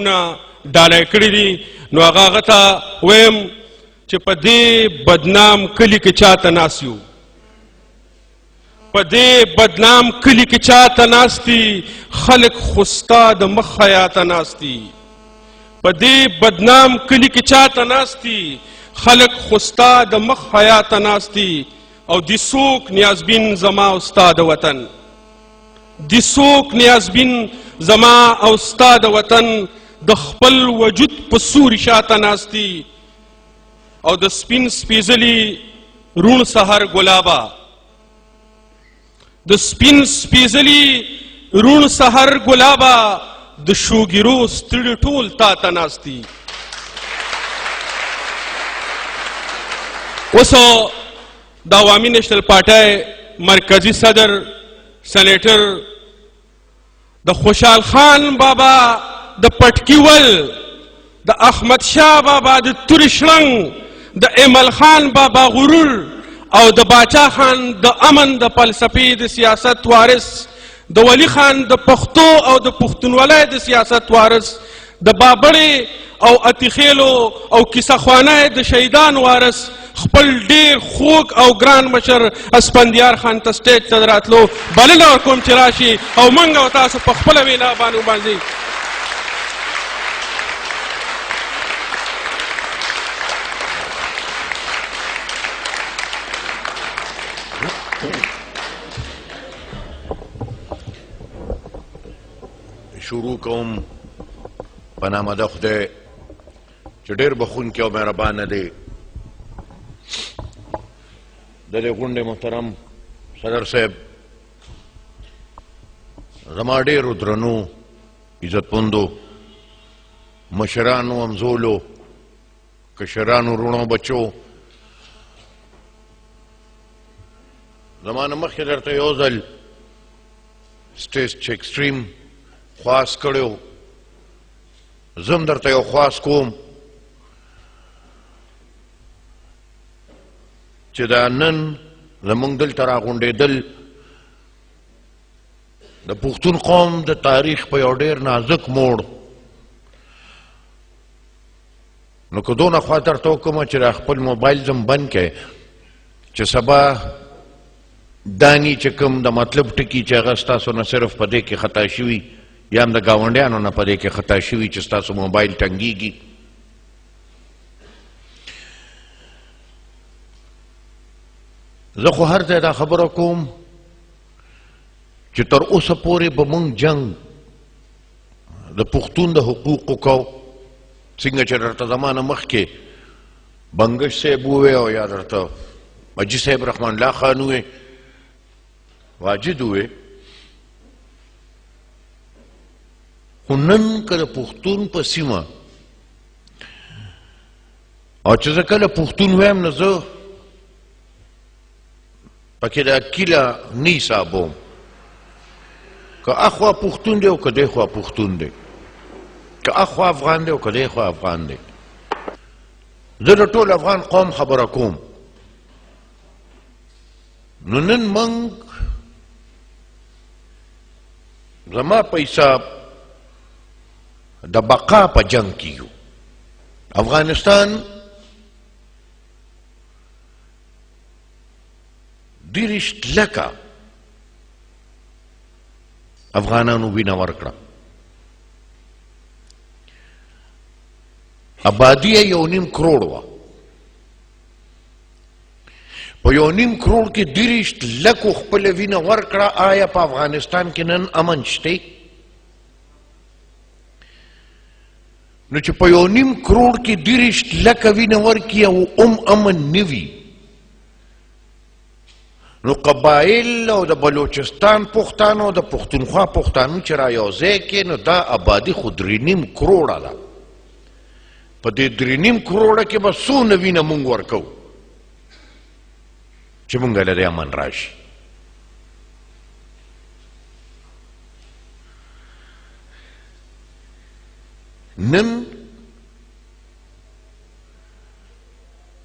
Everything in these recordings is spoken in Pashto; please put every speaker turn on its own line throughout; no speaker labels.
ډالۍ کړي دي. نو هغه هغه ته وایم چې په دې بدنام کلي کې چاته ناست یو، په دې بدنام کلي کې چاته ناست دي، خلک خو ستا د مخ حیا ته ناست دي. په دې بدنام کلي کې چاته ناست دي، خلک خو ستا د مخ حیا ته ناست دي. او دي څوک نیازبین زما او ستا د وطن، دي څوک نیازبین زما او ستا د وطن، د خپل وجود په سوري شاته ناست دي. او د سپین سپېڅلي روڼ سهار ګلابه، د سپین سپېڅلي روڼ سهار ګلابه، د شوګیرو ستړي ټول تا ته ناست دي. اوس د عوامي نیشنل پارټۍ مرکزي صدر سنیټر د خوشحال خان بابا د پټکي ول، د احمد شاه بابا د تورې شړنګ، د ایمل خان بابا غرور او د باچا خان د امن د فلسفې د سیاست وارث، د ولی خان د پښتو او د پښتونولۍ د سیاست وارث، د بابړې او اتیخیلو او کیسه خوانۍ د شهیدان وارث، خپل ډیر خوږ او ګران مشر اسفندیار خان ته سټیج ته راتلو بلنه ورکوم چې راشي او موږ او تاسو په خپله وینا باندې وباندې.
شروع کوم په نامه د خدای چې ډېر بخښونکی او مهربانه دی. د دې غونډې محترم صدر صاحب، زما ډېرو درنو عزتمندو مشرانو، همزولو، کشرانو، وروڼو، بچو، زما نه مخکې درته یو ځل سټیج چې ایکسټریم خواست کړی و، زه هم درته یو خواست کوم چې دا نن زموږ دلته راغونډېدل د پښتون قوم د تاریخ په یو ډېر نازک موړ، نو که دونه خوا درته وکړم چې دا خپل موبایل زم بند کړئ چې سبا دانی چې کوم د مطلب ټکي چې هغه ستاسو نه صرف په دې کې خطا شوي یا هم د ګاونډیانو نه په دې کې خطا شوي چې ستاسو موبایل ټنګېږي. زه خو هر ځای دا خبره کوم چې تر اوسه پورې به موږ جنګ د پښتون د حقوقو کو، څنګه چې درته زما نه مخکې بنګش صاحب ووی او یا درته حاجي صاحب رحمان الله خان ووی، واجد ووی. خو نن که د پښتون په سیمه او چې زه کله پښتون وایم نو زه پکې دا کیله نه حسابوم، که اخوا پښتون دی او که دیخوا پښتون دی، که اخوا افغان دی او که دیخوا افغان دی. زه د ټول افغان قوم خبره کوم. نو نن موږ زما په حساب د بقا په جنګ کې یو. افغانستان 30 لکه افغانانو وینه ورکړه، آبادي یې 1.5 کروڑ وه. په 1.5 کروڑ کې 30 لکو خپله وینه ورکړه. آیا په افغانستان کې نن امن شته؟ نو چې په 1.5 کروڑ کې 30 لکه وینه ورکړي او هم امن نه وي، نو قبایل او د بلوچستان پښتانه او د پښتونخوا پښتانه چې را یو ځای کې، نو دا آبادي خو 3.5 کروړه ده. په دې 3.5 کروړه کې به څونه وینه مونږ ورکوو چې مونږ له دې امن راشي؟ نن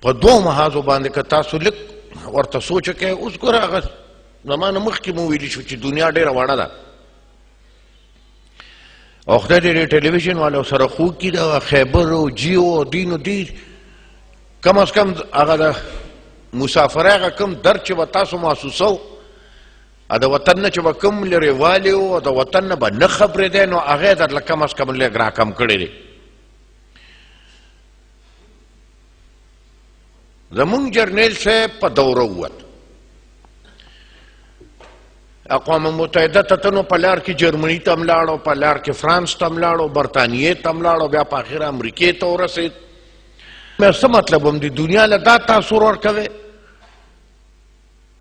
په دوو محاذو باندې که تاسو لږ ورته سوچ وکړئ، اوس ګوره هغه زما نه مخکې مو ویلي شو چې دنیا ډېره وړه ده. او خدای دې ټلویزیون والو سره خوږ کړي، دا خیبر او جیو او دین او دین، کم از کم هغه د مسافرۍ هغه کوم درد چې به تاسو محسوسو، د وطن نه چې به کوم لرې والی و، د وطن نه به نه خبرېدی، نو هغه یې درله کم از کم لږ راکم کړی دی. زمونږ جرنیل صاحب په دوره ووت، اقوام متحده ته ته، نو په لار کې جرمني ته هم لاړو، په لار کې فرانس ته هم لاړو، برتانیې ته هم لاړو، بیا په اخره امریکې ته ورسېد. مې څه مطلب هم دی دنیا له دا تاثر ورکوي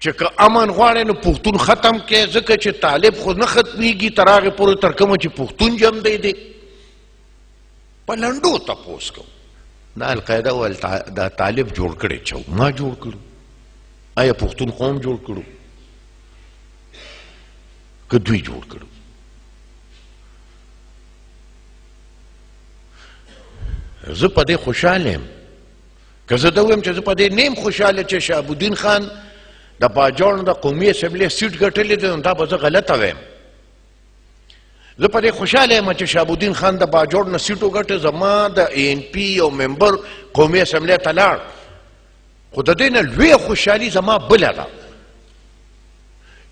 چې که امن غواړې نو پښتون ختم کړې، ځکه چې طالب خو نه ختمیږي تر هغې پورې تر کومه چې پښتون ژوندی دی. په لنډو تپوس کوو، دا القاعده او دا طالب جوړ کړی چا؟ ما جوړ کړو؟ آیا پښتون قوم جوړ کړو که دوی جوړ کړو؟ زه په دې خوشحاله یم، که زه دا ووایم چې زه په دې نه یم خوشحاله چې شهاب الدین خان د باجوړ د قومي اسمبلۍ سیټ ګټلی دی، نو دا به زه غلطه وایم. زه په دې خوشحاله یم چې شهاب الدین خان د باجوړ نه سیټ وګټه، زما د ای ان پي یو ممبر قومي اسمبلۍ ته لاړ. خو د دې نه لویه خوشحالي زما بله ده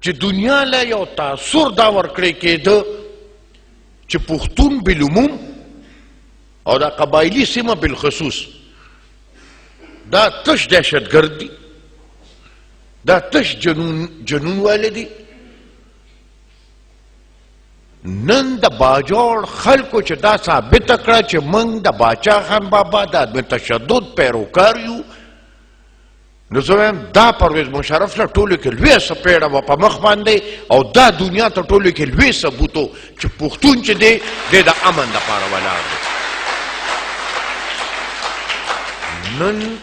چې دنیا له یو تاثر دا ورکړی کېده چې پښتون بالعموم او دا قبایلی سیمه بالخصوص دا تش دهشتګرد دي، دا تش جنون والے دي. نن د باجوړ خلکو چې دا ثابته کړه چې موږ د باچا خان بابا د عدم تشدد پیروکار یو، نو زه وایم دا پرویز مشرف له ټولو کې لویه څپېړه وه په مخ باندې، او دا دنیا ته ټولو کې لوی ثبوت و چې پښتون چې دی، دی د امن دپاره ولاړ دی. نن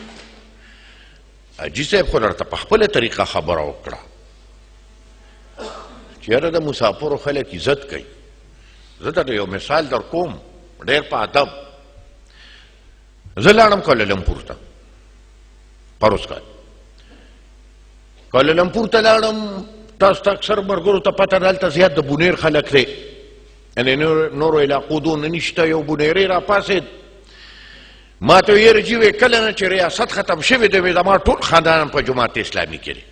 حاجي صاحب خو درته په خپله طریقه خبره وکړه چې یاره د مسافرو خلک عزت کوي. زه درته یو مثال در کوم ډېر په ادب. زه لاړم کوالالمپور ته پروس کال، کوالالمپور ته لاړم. تاسو ته اکثر ملګرو ته پته ده، هلته زیات د بونیر خلک دی، یعنې نورو علاقو دونه نشته. یو بونیری راپاڅېد، ما ته ویل چې وی کله نه چې ریاست ختم شوی دی، وی زما ټول خاندان په جماعت اسلامي کې دی،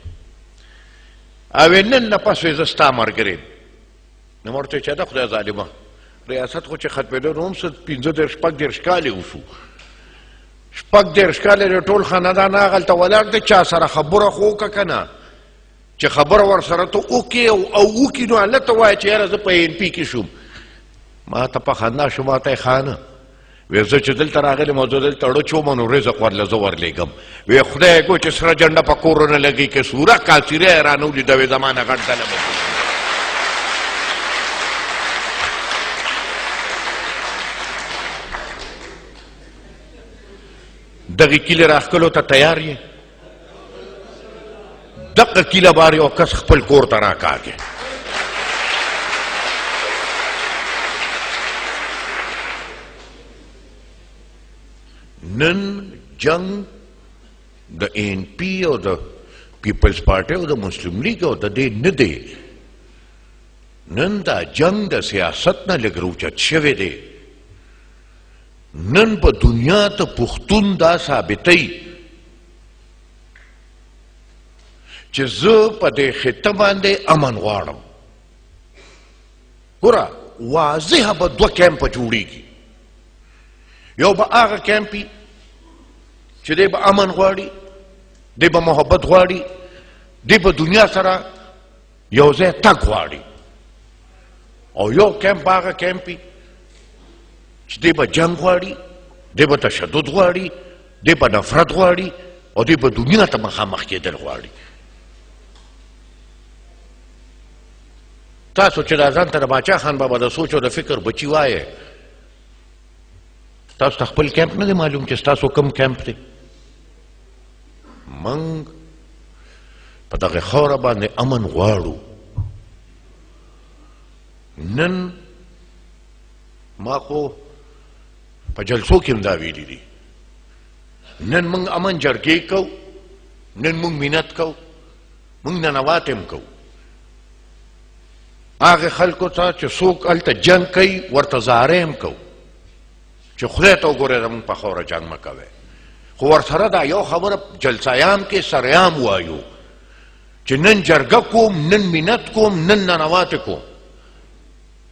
او نن نه پس وی زه ستا ملګری یم. نو ورته چې د خدای ظالمه، ریاست خو چې ختمېدو نو هم څه 35 36 کاله وشو، 36 کاله دې ټول خاندان هغلته ولاړ دی، چا سره خبره خو وکړه که نه، چې خبره ورسره ته وکړې او وکړي نو هلته وایه چې یاره زه په این پي کې شوم. ما ته په خندا شو، ما ته یې خانه وی زه چې دلته راغلی یم او زه دلته ړوچ وم نو رزق ورله زه ورلېږم. وی خدای ګو چې سره جنډه په کور ونه لګي، که سوره کاسیره یې رانه ولیده، وی زما نه غټ ډله به. دغې کیلې راښکلو ته تیار یې؟ دقه کیله بار یو کس خپل کور ته راکاږي. نن جنگ د این پی او د پیپلز پارټي او د مسلم لیګ او د دې نه دی. نن دا جنگ د سیاست نه لږ راوچت شوی دی. نن په دنیا ته پښتون دا ثابتوي چې زه په دې خطه باندې امن غواړم. ګوره واضح به دوه کیمپه جوړیږي، یو به هغه کیمپ وي چې دی به امن غواړي، دی به محبت غواړي، دی به دنیا سره یو ځای تګ غواړي، او یو کیمپ به هغه کیمپ وي چې دی به جنګ غواړي، دی به تشدد غواړي، دی به نفرت غواړي، او دی به دنیا ته مخامخ کېدل غواړي. تاسو چې دا ځان ته د باچا خان بابا د سوچ او د فکر بچي وایې، تاسو ته خپل کیمپ نه دی معلوم چې ستاسو کوم کیمپ دی. موږ په دغه خاوره باندې امن غواړو. نن ما خو په جلسو کې هم دا ویلي دي، نن موږ امن جرګې کوو، نن موږ مینت کوو، موږ ننواتې هم کوو. هغه خلکو ته چې څوک هلته جنګ کوي ورته زارۍ هم کوو چې خدای ته وګورئ، زموږ په خاوره جنګ مه کوئ. خو ورسره دا یو خبره جلسیام کې سریام وایو چې نن جرګه کوم، نن منت کوم، نن ننواتې کوم.